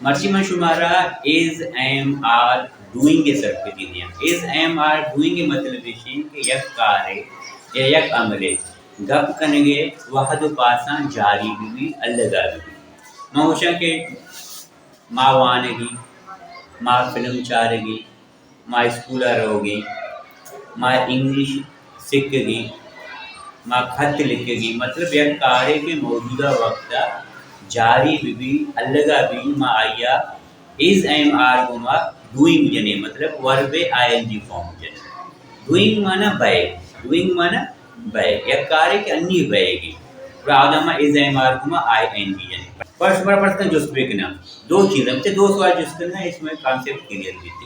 مرچی من شمارا از، ایم، آر، ڈوئنگ ءِ سرپدی دیاں۔ از، ایم، آر، ڈوئنگ ءِ مطلب ایش انت کہ یک کارے یا یک عملے گپ کنگ ءِ وہد ءُ پاساں جاری بہ بی، الگا بہ بی۔ من گوشاں کہ ما وانگی، ما فلم چارگی، ما اسکول ءَ روگی، ما انگلش سکگی، ما خط لکھگی، مطلب یک کارے کہ موجودہ وقت ءَ جاری بہ بی، الگا بی، ما آئی ءَ از، ایم، آر گوما ڈوئنگ جنیں، مطلب ورب ءِ آئی این جی فارم جنیں۔ ڈوئنگ معنی بئیگ، ڈوئنگ معنی بئیگ، یک کارے کہ انی بئیگی۔ گڑا آ داں ما از، ایم، آر گوما آئی این جی جنیں۔ پرس، شمارا پرس کن جست بکناں۔ دو چیز ہم، دو سوال جست کناں، اس میں کانسیپٹ کلیئر بیت۔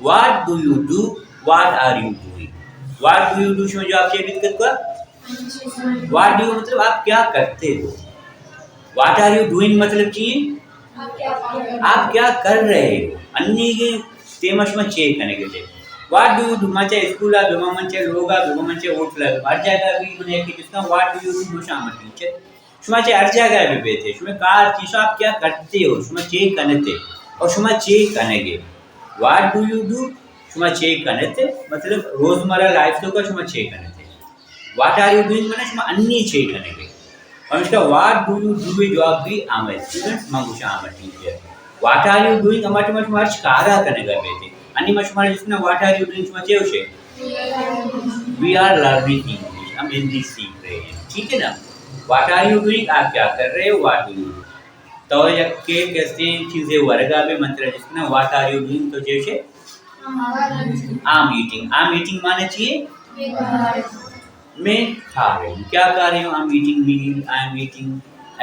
What do you do? What are you doing? What do you do? شما جواب چے بیت کت کو؟ What do you مطلب آپ کیا کرتے ہو؟ What are you doing مطلب چی ہے؟ آپ کیا کر رہے ہو؟ انی کے ٹیم ءَ شما چے کنگ ءَ ئے؟ What do you do؟ من چہ اسکول ءَ بہ باں، من چہ لوگ ءَ بہ باں، من چہ ہوٹل ءَ بہ باں، ہر جاگہ بہ باں، من یکے جست کناں، What do you do؟ گوشاں من ٹیچر۔ شما چہ ہر جاگہ بہ بیت ئے، شما کار چی، شما آپ کیا کرتے ہو، شما چے کنت ئے اور شما چے کنگ ءَ ئے۔ What do you do؟ شما چے کنت ئے، مطلب روزمرہ لائف ءِ توکا شما چے کنت ئے۔ What are you doing؟ معنی شما انی چے کنگ ءَ ئے۔ پمیشکا What do you do ءِ جواب بی، I am a student، من گوشاں I am a teacher۔ What are you doing؟ ہما ٹائم ءَ شما ہرچ کارا کنگ ءَ بیت ئے۔ انی ما شمارا جست کناں What are you doing؟ شما چے گوش ئے؟ We are learning English، ہم ہندی سیکھ رہے ہیں، ٹھیک ہے نا؟ What are you doing؟ آپ کیا کر رہے ہو؟ What do you do؟ تو یکے کسے چیزے ورگا بے، من ترا جست کناں What are you doing؟ تو چے گوش ئے؟ I am eating۔ I am eating معنی چی ہے؟ میں کھا رہی ہوں۔ کیا کھا رہی ہوں؟ I am eating meal، I am eating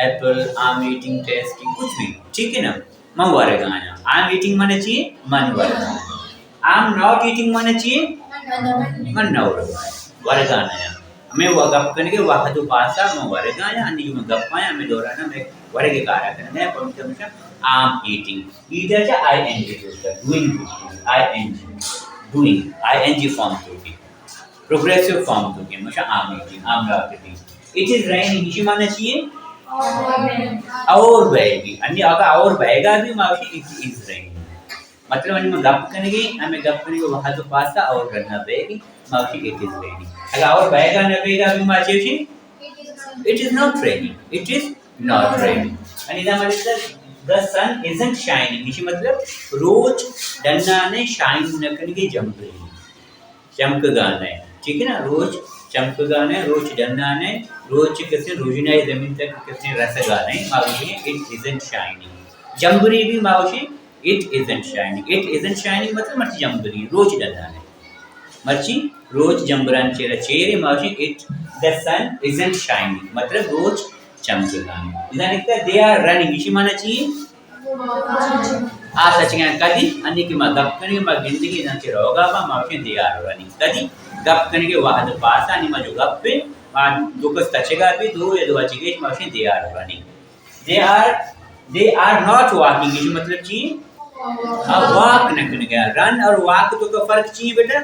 apple، I am eating tasty، کچھ بھی، ٹھیک ہے نا؟ من ورگا آں۔ I am eating معنی چی ہے؟ من ورگا آں۔ I am not eating معنی چی ہے؟ من نہ ورگا آں۔ ورگا نہ آں۔ ہمے و گپ کنگ ءِ وہد ءُ پاسا من ورگا آں، انی کہ من گپ آں، ہمے دوران ءَ من ورگ ءِ کارا کنگ ءَ آں، پمیشکا ہمیشہ I am eating۔ ایٹ ءَ چہ آئی این جی جوڑ کن، ڈوئنگ، آئی این جی، ڈوئنگ، آئی این جی فارم توکیں، پروگریسو فارم توکیں، مثلاً I am eating، I am not eating۔ It is raining، ایشی معنی چی ہے؟ اور بئیگی۔ انی اگاں اور بئیگا بی، ما گوشیں It is raining۔ مطلب، انی ما گپ کنگی، ہمے گپ کنگی وہد ءُ پاسا اور رندا بئیگی، ما گوشیں It is raining۔ اگاں اور بئیگا نہ بئیگا بی، ما چے گوشیں؟ It is not raining۔ It is not raining۔ انی دا مطلب، The sun isn't shining۔ ایشی مطلب، روچ ڈنّا نئے، شائن نہ کنگی، جمبری، چمکگا نئے۔ ٹھیک ہے نا؟ روچ چمکگا نئے، روچ ڈنّا نئے، روچ کسے روژنائی زمین تک کسے رسگا نئے، ما گوشیں It isn't shining۔ جمبری بی ما گوشیں It isn't shining۔ It isn't shining مطلب مرچی جمبری، روچ ڈنّا نئے۔ مرچی روچ جمبرانی چیرا چیرے، ما گوشیں It، the sun isn't shining، مطلب روچ چمکگا نئے۔ ادا نکتا، They are running، ایشی معنی چی ہے؟ آ تچگا اَنت۔ کدی؟ انی کہ ما گپ کنیں، ما گندگی، ادا چہ روگا باں، ما گوشیں They are running۔ کدی؟ گپ کنگی وہد ءُ پاسا، انی ما جو گپ ایں، ما دو کس تچگا بی، دو یا دو ءَ چہ گیش، ما گوشیں They are running۔ They are، they are not walking، ایشی مطلب چی؟ آ واک نہ کنگا۔ رن اور واک توکا فرق چی ہے بیٹا؟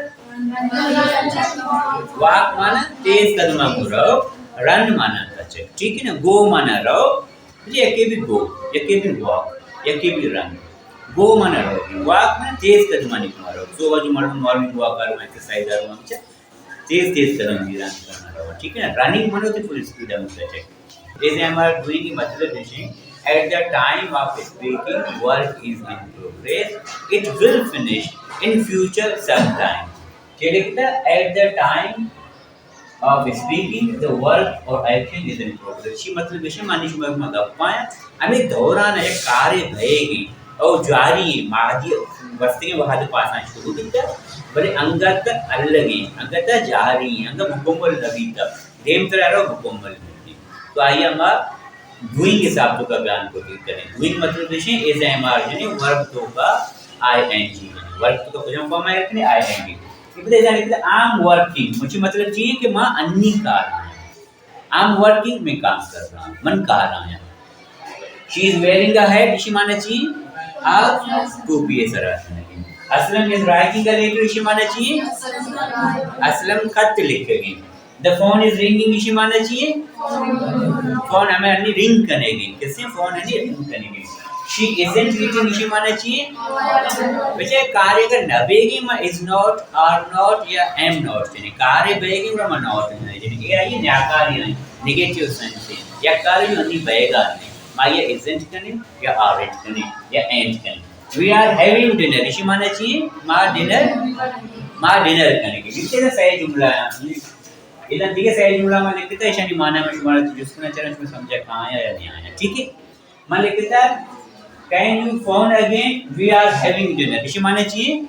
واک معنی تیز قدم ءَ گوں رو، رن معنی تچگ، ٹھیک ہے نا؟ گو معنی رو، یکے بی گو، یکے بی واک، یکے بی رن۔ گو معنی رو، واک معنی تیز قدمانی گوما رو۔ صبح جو مردم مارننگ واک ءَ رو، ایکسرسائز ءَ رو، ہمچہ تیز تیز قدم گیران کرنا روا، ٹھیک ہے نا؟ رننگ معنی ہوتی فل اسپیڈ ءَ مطلب۔ As I am doing مطلب ہے، at the time of speaking work is in progress, it will finish in future sometime۔ چے لکھتا؟ At the time of speaking the work or action is in progress۔ ایشی مطلب ہے، معنی شما ما گپاں، ہمے دوران یک کارے بئیگی او جاری، ماضی گوستگیں وہد ءُ پاساں شروع بیتا، بلے انگت الگیں، انگت جاری، انگت مکمل نہ بیتا، دیمترا رو مکمل بیتی۔ تو آئی ءَ ما ڈوئنگ حساب توکا بیان کتی کنیں۔ ڈوئنگ مطلب ایش ہے، از ایم آر جنیں، ورب توکا آئی این جی جنیں۔ ورب توکا کجام فارم آئی کنیں؟ آئی این جی۔ یہ پتہ جانے کہ I am working، مچی مطلب چی ہے کہ ما انی کار آں۔ I am working، میں کام کر رہا ہوں، من کار آں۔ She is wearing a hat، ایشی معنی چی؟ آ ٹوپی ءِ سرا اتکگیں۔ Aslam is writing a letter، ایشی معنی چی؟ اسلم خط لکھگیں۔ The phone is ringing، ایشی معنی چی ہے؟ فون ہمیں انی رنگ کنگیں، کسے فون انی رنگ کنگیں۔ She isn't eating, ایشی معنی چی ایں؟ بچے کارے اگر نہ بیگی، ما is not, are not یا am not جنیں. کارے بیگی، ما not جنیں. یعنی اے آئی نیاکاری ایں، نیگیٹو سینس ایں. یک کارے جو انی بیگا نہ ایں، ما یا isn't کنیں، یا aren't کنیں، یا ain't کنیں. We are having dinner، ایشی معنی چی ایں؟ ما ڈنر، ما ڈنر کنیں. لکھتے نا سئے جملہ ایں. ادا دیگہ سئے جملہ ما لکھتا، ایشانی معنی ما شمارا جست کناں، چاراں شما سمجھا کہ آیا یا نہیں آیا. ٹھیک ہے؟ ما لکھتا، can you phone again? We are having dinner. ایشی معنی چی ایں؟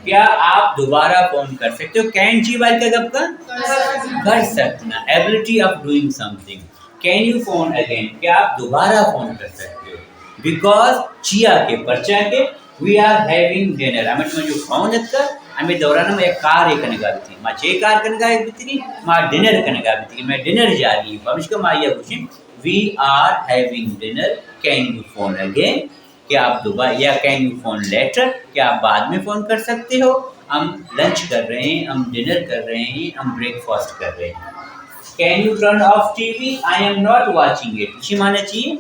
کیا آپ دوبارہ فون کر سکتے ہو؟ کین چی بات کا گپ کا؟ کر سکنا. Ability of doing something. Can you phone again? کیا آپ دوبارہ فون کر سکتے ہو؟ Because چیا کہ، پرچا کہ we are having dinner. ہمے ٹائم جو فون اتکا، ہمے دوران ما یک کارے کنگا بیتگیں. ما چے کار کنگا بیتگیں؟ ما ڈنر کنگا بیتگیں. مئے ڈنر جاری ایں. پمشکا ما یا گوشیں، we are having dinner. Can you phone again? کیا آپ دوبارہ، یا can you phone later؟ کیا آپ بعد میں فون کر سکتے ہو؟ ہم لنچ کر رہے ہیں، ہم ڈنر کر رہے ہیں، ہم بریک فاسٹ کر رہے ہیں. Can you turn off T V? I am not watching it. ایشی معنی چی ایں؟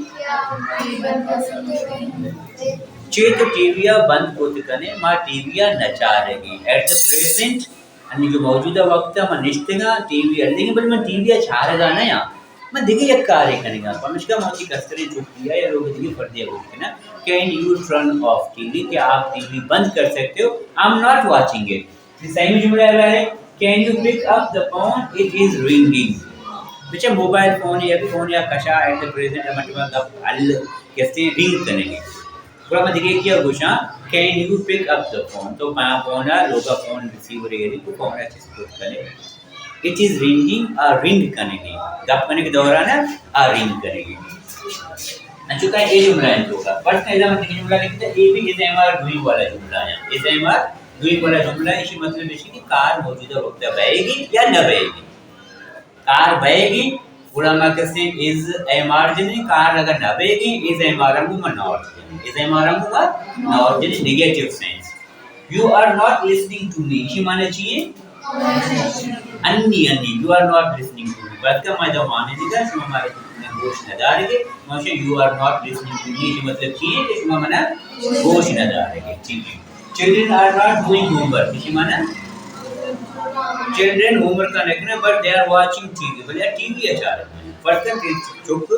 چے تو ٹی وی ءَ بند کت کنے، ما ٹی وی ءَ نہ چارگیں. At the present، انی جو موجودہ وقت ءَ من نشتگاں، ٹی وی ءَ لیکن بلے من ٹی وی ءَ چارگا نہ آں. من دگہ یک کارے کنگا. پمشکا من وتی کستریں چکیا یا لوگ دگہ فردیا گوشت کناں، can you turn off T V؟ کیا آپ ٹی وی بند کر سکتے ہو؟ I am not watching it. Semi جملہ ہے، can you pick up the phone? It is ringing. بچے موبائل فون یا فون یا کشا at the present ہمے ٹائم گپ ہل کسے رنگ کنگی. گڑا ما دگہ کیا گوشاں، can you pick up the phone؟ تو پاں فون ءَ لوگا فون ریسیور ایری تو فون ءَ چست کت کنے. It is ringing، آ رنگ کنگی. گپ کنگی دوران ءَ آ رنگ کنگی. انچو کہ اے جملہ ایں تو کا. فرض کن ادا من دگہ جملہ لکھتا، اے بھی is am are doing والا جملہ ایں. Is am are doing والا جملہ، ایشی مطلب ایشی کہ کار موجودہ وقت ءَ بئیگی یا نہ بئیگی. کار بئیگی، گڑا ما کسے is am are جنیں، کار اگر نہ بئیگی، is am are ہم ما not جنیں. Is am are ہم ما not جنیں، negative sense. You are not listening to me. ایشی معنی چی ایں؟ انی، انی. You are not listening to me. بلکہ ما ادا معنی دیگا، شما مارا گوش نہ دارگے. ما گوشاں you are not listening to me. ایشی مطلب چی ایں کہ شما منا گوش نہ دارگے. ٹھیک ہے. Children are not doing homework. ایشی معنی چلڈرن ہوم ورک نہ کنگا، but they are watching T V. بلے ٹی وی ءَ چارگا. فرض کن کہ چک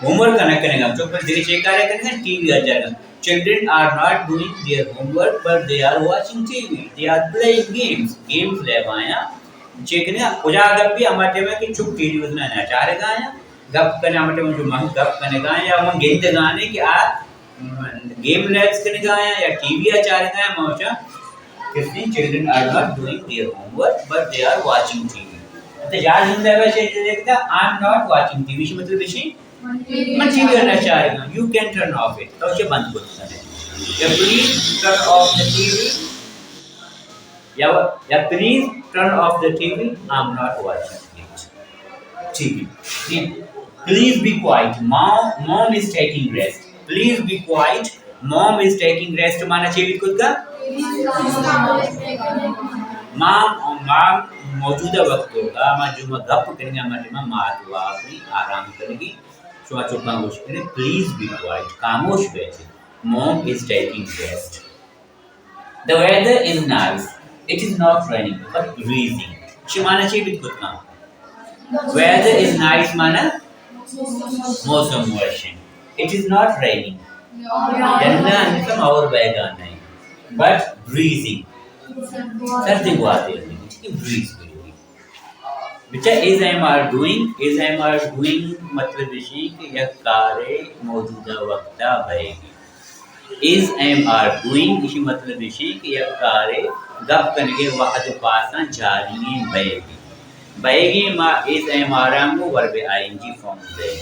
ہوم ورک نہ کنگا، چک پر دگہ چے کارے کنگا، ٹی وی ءَ چارگا. Children are not doing their homework, but they are watching T V. They are playing games. Games لیبا آں. چے کنگا، کجا گپ بھی ہما ٹائم کہ چک ٹیلی ویژن ءَ نہ چارگا آں. گپ کنگا ہما ٹائم جو من گپ کنگا آں یا من گندگا آں کہ آ گیم لیبز کنگا آں یا ٹی وی ءَ چارگا آں، ما گوشاں کسے children are not doing their homework, but they are watching T V. تو یاد ہم دیگا شے دیکھتا، I am not watching T V. ایشی مطلب ایشی، من ٹی وی ءَ نہ چارگا. You can turn off it. تو اسے بند کت کنے. یا please turn off the T V. یا، یا please turn off the T V. I am not watching it. ٹھیک ہے. Please be quiet. Mom, mom is taking rest. Please be quiet. Mom is taking rest. مانا چے بیت کت کا؟ مام، مام موجودہ وقت ہوگا. ما جو ما گپ کریں گے، ہمارے ما مات واپی آرام کریں گے. شما چکاں گوش کریں، please be quiet. خاموش بیٹھے. Mom is taking rest. The weather is nice. It is not raining, but breezing. چی معنی چی بیت کت کن؟ Weather is nice معنی موسم وشیں. It is not raining. ڈنّا انکم اور بیگا نہیں. But breezing. سردی گوادر نہیں. ٹھیک ہے، بریز بریز. بچا، is am are doing، is am are doing مطلب ایشی کہ یک کارے موجودہ وقتا بئیگی. Is am are doing ایشی مطلب ایشی کہ یک کارے گپ کنگے وہد و پاساں جاری ایں بئیگی. بئیگی ما is am are آں گوں ورب آئی این جی فارم دئیں.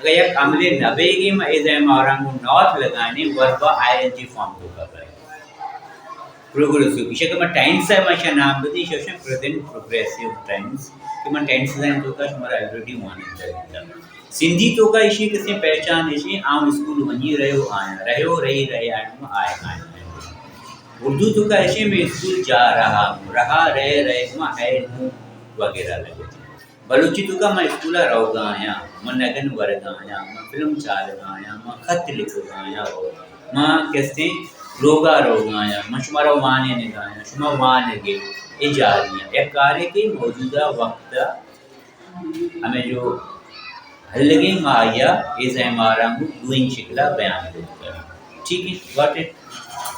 اگر یک عملے نہ بئیگی ما is am are آں گوں not لگائیں ورب آئی این جی فارم تو کا کریں. پروگریسو، ایشی کہ ما ٹینس ءَ ما ایشی نام بدیں، ایشی پریزنٹ پروگریسو ٹینس، کہ من ٹینس ءِ توکا شمارا آلریڈی وانینتگ. سندھی توکا ایشی کسے پہچان ایشی، آؤں اسکول ونی رہیو آیاں، رہیو رہی رہے آیاں، آئے آیاں. اردو توکا ایشی میں اسکول جا رہا ہوں، رہا رہے رہے ہوں، ہے ہوں وغیرہ لگے. بلوچی توکا من اسکولا روگا آیاں، من نگن ورگا آیاں، من فلم چارگا آیاں، من خط لکھگا آیاں، من کستیں لوگا روگا آیاں، من شمارا وانینگا آیاں، شما وانگے، اے جاری ایں۔ یک کارے کہ موجودہ وقت ہمیں جو ہلگیں، ما آیا اے زیمارا گوں دوئیں شکلا بیان کریں۔ ٹھیک ہے، گاٹ اٹ؟